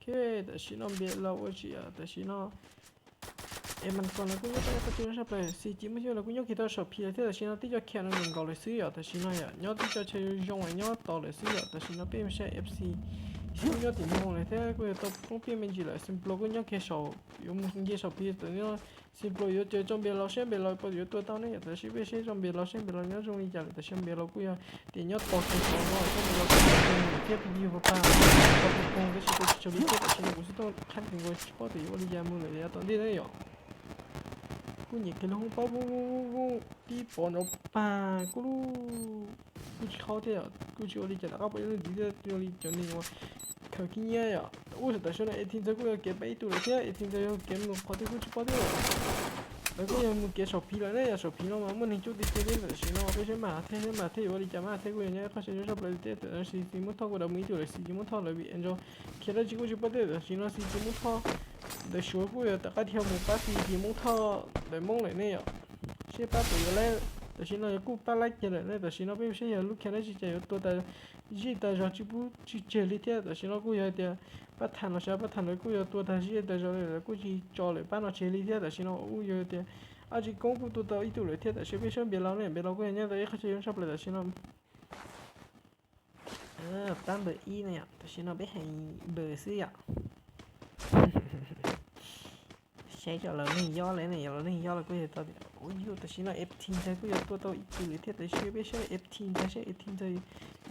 Ok, tam sim no Npias Laus ua tsis yom, tam sim no es mas kom lawv kuj nyob tau ib qho tsis zoo sab plaws, Xi Ci Muab Xyooj lawv kuj nyob kiag tau saum phis lawm thiab. Tam sim no tib co khiav no nkaus lawm xwb yom. Tam sim no yom, nyob tib co chaw zoo zoo nyob tos lawm xwb yom. Tam sim no peb mus saib F C Xyooj nyob tim no lawm thiab kuj yog tau poob piam me ntsis lawm. Xi Nplas kuj nyob kiag saum, yuav mus nce saum phis tam no. Xi Nplas yuav caw tso Npias Laus saib Npias Laus puas yuav tua tau ne yom. Tam sim peb saib tso Npias Laus saib Npias Laus nyob zoo li cas lawm. Tam sim Npias Laus kuj yog tias nyob tos kiag saum no thiab pw pw pa pa, tos pw pw tab sis kuj tsis tshua li thiab. Tam sim no kuv xub tuaj qhab kiag nkaus tsis paub tias yuav ua li cas mus lawm yav tom ntej na yom. Kuj nyem kiag lub hoob pob vub vub vub vub tib pov nrov pag kuj lub, kuj tsis haub thiab yom. Kuj tsis ua li cas, tom qab pom ib lub ntxiv thiab ua li cov neeg uas khaws khib nyiab yom. Ub, tam sim no F T Ntxawg kuj yog kev pab ib tug lawm thiab, F T Ntxawg yog kev mus qhov twg kuj tsis paub thiab. Lawv kuj yog mus kev saum phis lawm ne yom. Saum phis no mas muaj neeg coob tiag tiag thiab. Tam sim no peb saib Mas Has Thej, saib Mas Has Thej yuav ua li cas, Mas Has Thej kuj yog nyob ib qho tsis zoo sab plaws thiab. Tam sim no Xi Ci Muab Thoj kuj mus ib tug lawm, Xi Ci Muab Thoj lawv vim ntso khiav dab tsi kuj tsis paub thiab. Tam sim no Xi Ci Muab Thoj ntawd Suav kuj yog tom qab dhia mus pab Xi Ci Muab Thoj ntawm Hmoob lawm ne yom. Seb pab puas yuav laib, tam sim no yog kuj pab laib kiag lawm ne. Tam sim no peb saib yog lub khiav dab tsi cas yuav tua tas zij tas zog tsis pub tsis tseg li thiab. Tam sim no kuj yog tias Pab Thas los sav, Pab Thas lawv kuj yog tua tag zij tag zog li, lawv kuj tsis tso lawm pab no tseg li thiab. Tam sim no kuj yog tias Ab Tsis Koob kuj tua tau ib tug lawm thiab. Tam sim peb saib Npias Laus ne, Npias Laus kuj yog nyob tau ib qho tsis zoo sab plaws. Tam sim no pab npawm ib ne yom, tam sim no peb hais npawm xwb yom. Saib tso los neeg yob lawm ne, yog los neeg yob los kuj yog tau tias ua yus tam sim no F T Ntxawg kuj yog tua tau ib tug lawm thiab. Tam sim peb saib F T Ntxawg, saib F T Ntxawg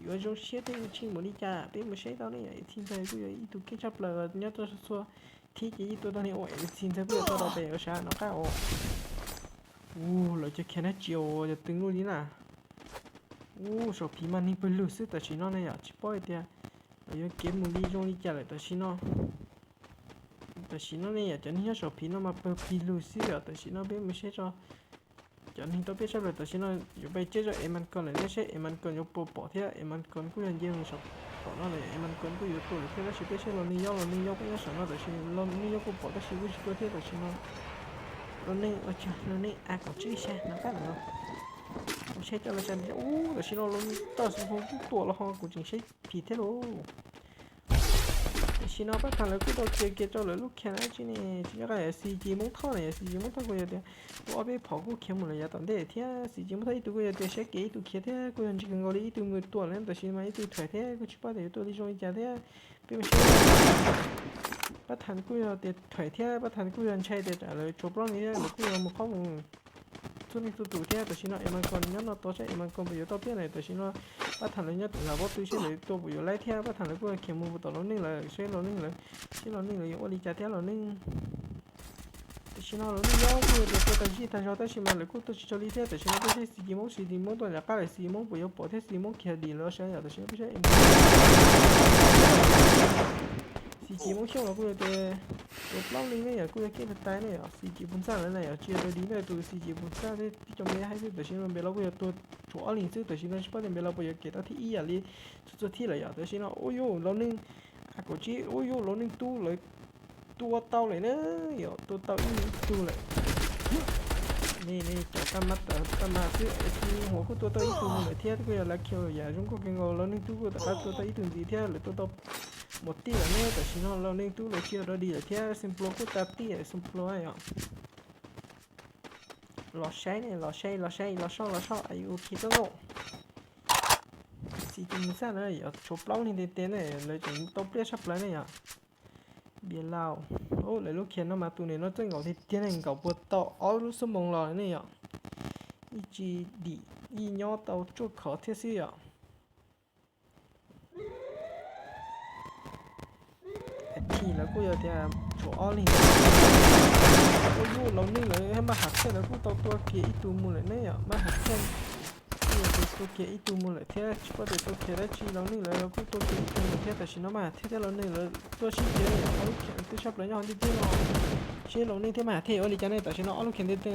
yuav zoo siab thiab yuav tshij mus li cas, peb mus saib tau ne yom. F T Ntxawg kuj yog ib tug keej tshaj plaws nyob rau txhua thib ces yeej tua tau li ua F T Ntxawg kuj yog tau rau pem ua sav no qab os. Ub, lawv cov khiav nab tsis ua yog twg luaj li na. Ub, saum phis mas neeg pawg lug xwb tam sim no ne yom, tsis paub hais tias lawv yuav kev mus li zoo li cas lawm tam sim no. Tam sim no ne yom, cov neeg nyob saum phis no mas pawg phis lug xwb yom. Tam sim no peb mus saib tso cov neeg tau piaj sab plaws. Tam sim no yuav pais ceb zog Emas Koos lawm, nej saib Emas Koos yuav puas pom thiab. Emas Koos kuj yog nce mus saum tom no lawm, Emas Koos kuj yuav tuaj lawm thiab. Tab sis peb saib los neeg yob, los neeg yob kuj nyob saum no, tam sis los neeg yob kuj pom tab sis kuj tsis tuaj thiab. Tam sim no los neeg, los neeg a kaum tsib sab no qab lawm no. Kuv saib coj los sab ub, tam sim no los toj xu hoo kuj tuaj los ho kuv tseem saib phim thiab lauj. Tam sim no pab tham lawv kuj tau kiag kiag rau lawv lub khiav na, tsis ne tsis nyob qab yog Xi Ci Moob Thoj na, yog Xi Ci Moob Thoj kuj yog tias tua ob peb phom kuj khiav mus lawm yav tom ntej thiab. Xi Ci Moob Thoj ib tug kuj yog tias saib kev ib tug khiav thiab, kuj yog ntsis kawg nkaus li ib tug mus tua lawm, tam sim no mas ib tug thuam thiab kuj tsis paub tias yuav tua li zoo li cas thiab. Peb mus saib pab tham kuj yog tias thuam thiab, pab tham kuj yog ntshai tias tsam lawv tshuav plaub li thiab lawv kuj yog mus qhob mus txhua leej txhua tus thiab. Tam sim no Emas Koos nyob no tos saib Emas Koos puas yuav tau piaj na. Tam sim no pab tham lawv nyob tim nram pob tw saib lawv tua puas yuav laib thiab. Pab tham lawv kuj khiav mus tom los neej lawm, saib los neej lawm, saib los neej lawv yuav ua li cas thiab los neej. Tam sim no los neej nyob kuj yog tias tua tag zig tag zog tab sis mas lawv kuj tua tsis tau li thiab. Tam sim no peb saib Xi Ci Moob, Xi Ci Moob tuaj nram qab lawm, Xi Ci Moob puas yuav pom thiab, Xi Ci Moob khiav dim lawv saib yom. Tam sim no peb saib Xi Ci Moob Xyooj los kuj yog tias tshuav plaub li ne yom, kuj yog keej tas tas ne yom. Xi Ci Pus Ntxaj lawv na yom, tsis yog dog dig ntawm tus Xi Ci Pus Ntxaj thiab tib co me haib xwb. Tam sim no Npias Laus kuj yog tua tshuav ob leeg xwb, tam sim no tsis paub tias Npias Laus puas yuav kev tau thib ib yam li txhua txhua thib lawm yom. Tam sim no ub yuj los neej a kaum tsib, ub yuj los neej tub lawv tua tau lawm na, yog tua tau ib leeg ib tug lawm. Nej cov kab mab tas kab mab xwb, es tus hua kuj tua tau ib tug mus lawm thiab, kuj yog lav khiav yam zoo nkauj kawg nkaus. Los neej tub kuj tom qab tua tau ib tug ntxiv thiab, lawv tua tau mus tij lawm ne. Tam sim no los neej tub lawv tsis yog dog dig lawm thiab, Xeem Plua kuj tas tij, Xeem Plua yom. Los saib ne, los saib, los saib, los soj, los soj, ua khi txob nkauj. Xi Ci Pus Ntxaj na yog tshuav plaub leeg ntev ntev ne, lawv tseem tau pliaj sab plaws ne yom. Npias Laus, lawv lub khiav no mas tus nim no txawj nkaum tiag tiag ne, nkaum puag tau ob lub xuab moos los ne yom. Ib tsis dim, ib nyob tau tsuaj khov thiab xwb yom. Thi lawv kuj yog tias tshuav ob leeg. Ua yuj los neej lawv, Maj Has Thej lawv kuj tau tua kiag ib tug mus lawm ne yom. Maj Has Thej kuj yog tias tua kiag ib tug mus lawm thiab, tsis paub tias tua kiag dab tsi, los neej lawv los kuj tua kiag ib tug mus thiab. Tam sim no Maj Has Thej thiab los neej lawv tuaj sib cia ne yom. Ob lub khiav twb sab plaws nyob hauv ntiaj teb no, seb los neej thiab Maj Has Thej ua li cas ne. Tam sim no ob lub khiav ntiaj teb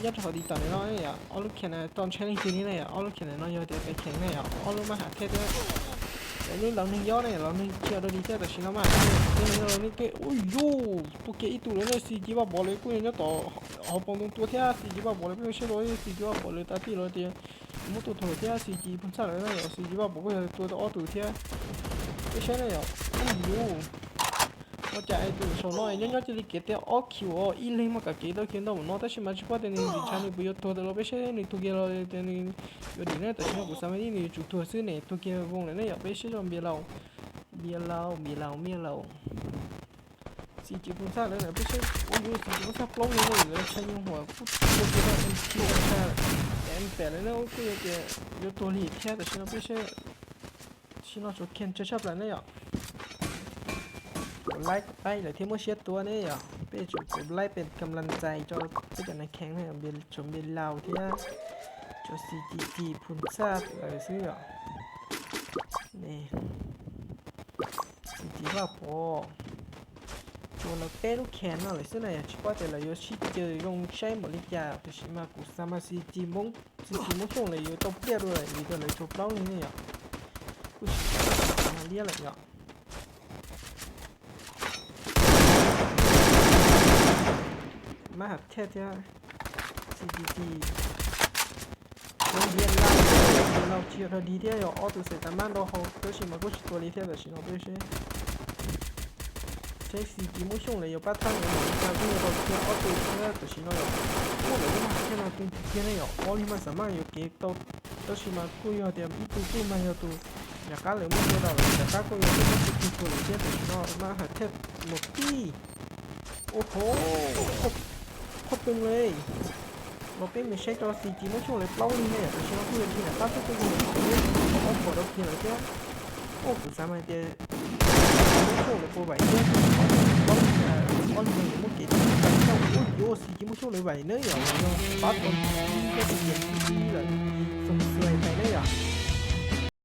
nyob rau hauv tiv tam ntawm no ne yom. Ob lub khiav na tau ntshai leej twg li ne yom. Ob lub khiav ntawm no yog tias pes kheev ne yom, ob lub Maj Has Thej thiab. Lawv lub los neeg yob ne, los neeg tsis yog dog dig thiab. Tam sim no Maj Has Thej thiab los neej tej, ua yuj, tua kiag ib tug lawm ne. Xi Ci Vaj Pov lawv kuj yog nyob tom hauv paus ntoo tua thiab. Xi Ci Vaj Pov lawv peb saib rau Xi Ci Vaj Pov lawv tas tij lawm tias muab tua tuag lawm thiab. Xi Ci Pus Ntxaj lawv na yom, Xi Ci Vaj Pov kuj yog tua tau ob tug thiab. Peb saib na yom, ua yuj. Ua cas tus saum no nyob nyob cia li kev tias ob khiv ua ib leeg mas kav kev tau khiv ntau npaum no tab sis mas tsis paub tias nws ntxim ntshav nws puas yuav tuag tau los peb seb nws tuag kiag los tias nws yuav dim na. Tam sim no kuv xav mas nws yuav tsum tuag xwb ne, tuag kiag voos lawm ne yom. Peb seb zoj npias laus, npias laus, npias laus, npias laus. Xim ci pus txaj lawm na peb seb. Ua yuav xim ci pus txaj plaub leeg ne, lawv tshaj nyuag huam kuj tuag kiag tau en pem lawm na, kuj yog tias yuav tuag li thiab. Tam sim no peb seb, tam sim no tsuas khian tsawg tshaj plaws ne yom. Kuv laib laib lawm thiab muab siab tua ne yom, peb tsum kuv laib pes kam laj ntxais rau peb cov neeg kheev na, tsum npias laus thiab tsum xim ci ci pus txaj lawm xwb yom. Xim ci vaj pov, tshuav lawv peb lub kheev no lawm xwb na yom, tsis paub tias lawv yuav sib caw zoo saib npaum li cas. Tam sim mas kuv xav mas xim ci Hmoob, xim ci Hmoob Xyooj lawv yuav tau pliaj dua lawm vim tias lawv tshuav plaub leeg ne yom. Kuj tsis paub tias xav mas liab lawm yom. Mab has thiaj thiab xim ci ci, npias laus, npias laus tsis yog dog dig thiab yom, ob tug xaim tas mab nrau hau tab sis mas kuj tsis tua li thiab. Tam sim no peb seb, seb xim ci Hmoob Xyooj lawv yuav pab thab nws npaum li cas, kuj yuav tau kiag ob tug thiab. Tam sim no yom, kuj lawv lub mab has thiaj no tu ntxiv kiag ne yom, ob leeg mas xav mas yuav kev tau tab sis mas kuj yog tias ib tug kuj mas yog tus nram qab lawv muab tua tau lawm, nram qab kuj yog tus muab tua tuag lawm thiab. Tam sim no mab has thiaj mus tij. Ua ho, qhov pes le. Los peb mus saib rau xim ci Hmoob Xyooj lawv plaub leeg ne yom, tam sim no kuj yog nrhiav nram qab xwb, kuj yog ob phuam rau kiag lawm thiab. Ua kuv xav mas tias Hmoob Xyooj lawv puas vaim thiab, ob leeg, ob leeg no yuav muab kev tau ua xim ci Hmoob Xyooj lawv vaim na yom, los yog pab tau ib thiab tus tias ib lawm, xoo xuas tais na yom.